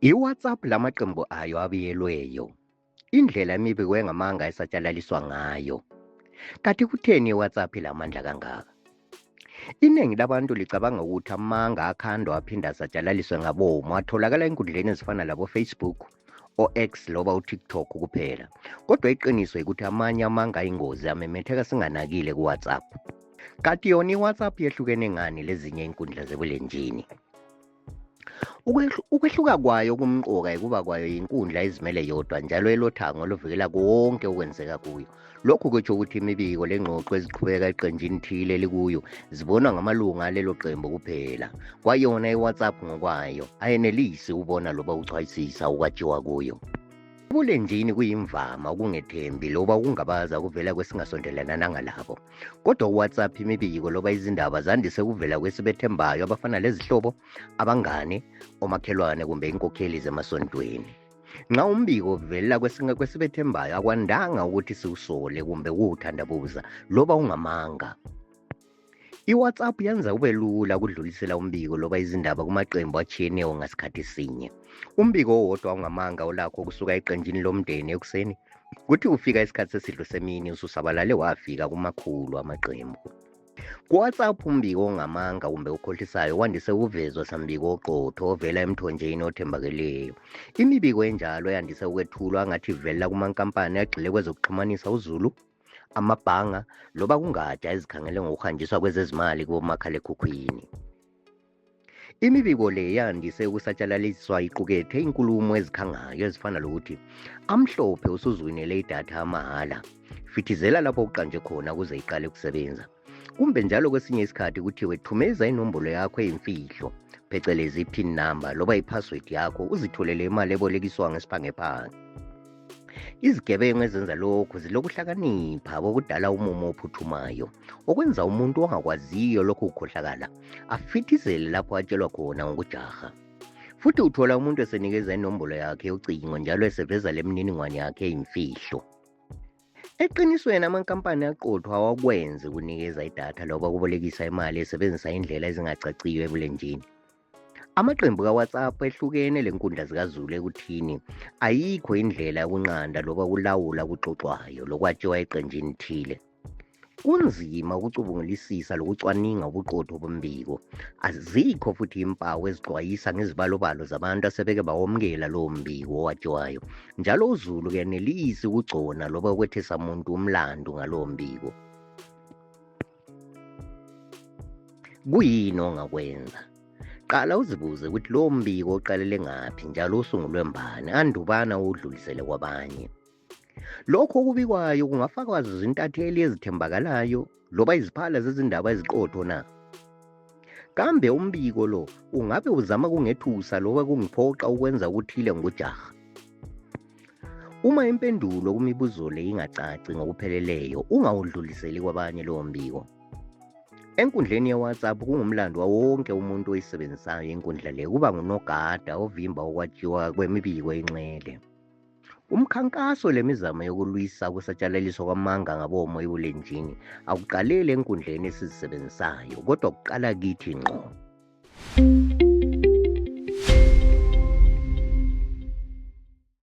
I-WhatsApp lamaqembu ayo abiyelweyo, indlela imibiko engamanga esatshalaliswa ngayo. Kanti kutheni i-WhatsApp ilamandla kangaka? Iningi labantu licabanga ukuthi amanga akhandwa aphinde asatshalaliswe ngabomu atholakala enkundleni ezifana labo-Facebook, o-X loba u-TikTok kuphela. Kodwa iqiniso ukuthi amanye amanga ayingozi amemetheka singanakile ku-WhatsApp. Kanti yona i-WhatsApp yehlukene ngani lezinye inkundla zebulenjini? Ukwehluka kwayo kumqoka ekuba kwayo yinkundla ezimele yodwa njalo elothango oluvikela konke okwenzeka kuyo. Lokhu kutsho ukuthi imibiko lengxoxo eziqhubeka eqenjini thile elikuyo zibonwa ngamalunga alelo qembu kuphela. Kwayona i-WhatsApp ngokwayo ayenelisi ubona loba uchwayisisa ukwatshiwa kuyo. Ebulenjini kuyimvama ukungethembi loba ukungabaza kuvela kwesingasondelananga labo. Kodwa uWhatsApp imibiko loba izindaba zandise ukuvela kwesibethembayo abafana lezihlobo, abangane, omakhelwane kumbe inkokheli zemasontweni. Nxa umbiko uvela kwesibethembayo akwandanga ukuthi siwusole kumbe ukuwuthandabuza loba ungamanga. I-WhatsApp yenza kube lula ukudlulisela umbiko loba izindaba kumaqembu atshiyeneyo ngasikhathi sinye. Umbiko owodwa ungamanga olakho kusuka eqenjini lomndeni ekuseni, kuthi ufika isikhathi sesidlo semini ususabalale wafika kumakhulu amaqembu. Ku-WhatsApp umbiko ongamanga kumbe ukhohlisayo wandise ukuvezwa sambiko oqotho ovela emthonjeni othembakeleyo. Imibiko enjalo yandise ukwethulwa ngathi ivelela kumankampani agxile kwezokuxhumanisa uzulu, amabhanga loba kungatsha ezikhangele ngokuhanjiswa kwezezimali kubomakhalekhukhwini. Imibiko le yandise ukusatshalaliswa iqukethe inkulumo ezikhangayo ezifana lokuthi amhlophe usuzwinele idatha amahhala, fithizela lapho uqanje khona ukuze iqale ukusebenza. Kumbe njalo kwesinye isikhathi kuthiwe thumeza inombolo yakho eyimfihlo, phecelezi i-PIN number loba i-password yakho uzitholele imali ebolekiswa ngesiphangephange. Izigebengu ezenza lokhu zilokuhlakanipha bokudala umumo ophuthumayo, okwenza umuntu ongakwaziyo lokhu ukukhohlakala afithizele lapho atshelwa khona ngokujaha. Futhi uthola umuntu esenikeza inombolo yakhe yocingo njalo eseveza lemniningwane yakhe eyimfihlo. Eqinisweni amankampani aqotho awakwenzi ukunikeza idatha loba kubolekisa imali esebenzisa indlela ezingacaciyo ebulenjini. Amaqembu ka-WhatsApp ehlukene lenkundla zikaZulu ekuthini ayikho indlela yokunqanda loba kulawula kuxoxwayo lokwatshiwa eqenjini thile. Kunzima ukucubungulisisa lokucwaninga ubuqotho bombiko. Azikho futhi impawu ezixwayisa ngezibalobalo zabantu asebeke bawomukela lowo mbiko owatshiwayo. Njalo uZulu kuyenelisi ukugcona loba ukwethesa umuntu umlando ngalowo mbiko. Kuyini ongakwenza? Qala uzibuze ukuthi lowo mbiko oqalele ngaphi njalo usungulwe mbani andubana udlulisele kwabanye. Lokho okubikwayo kungafakwa izintatheli ezithembakalayo loba iziphala zezindaba eziqotho na? Kambe umbiko lo ungabe uzama kungethusa loba kungiphoqa ukwenza ukuthile ngokujaha? Uma impendulo kumibuzo le ingacaci ngokupheleleyo ungawudluliseli kwabanye lowo mbiko. Enkundleni ye-WhatsApp kungumlando wonke umuntu oyisebenzisayo inkundla le kuba ngunogada ovimba ukwatshiwa kwemibiko enxele. Umkhankaso lemizamo yokulwisa ukusatshalaliswa kwamanga ngabomo ebulenjini akuqaleli enkundleni esizisebenzisayo kodwa kuqala kithi ngqo.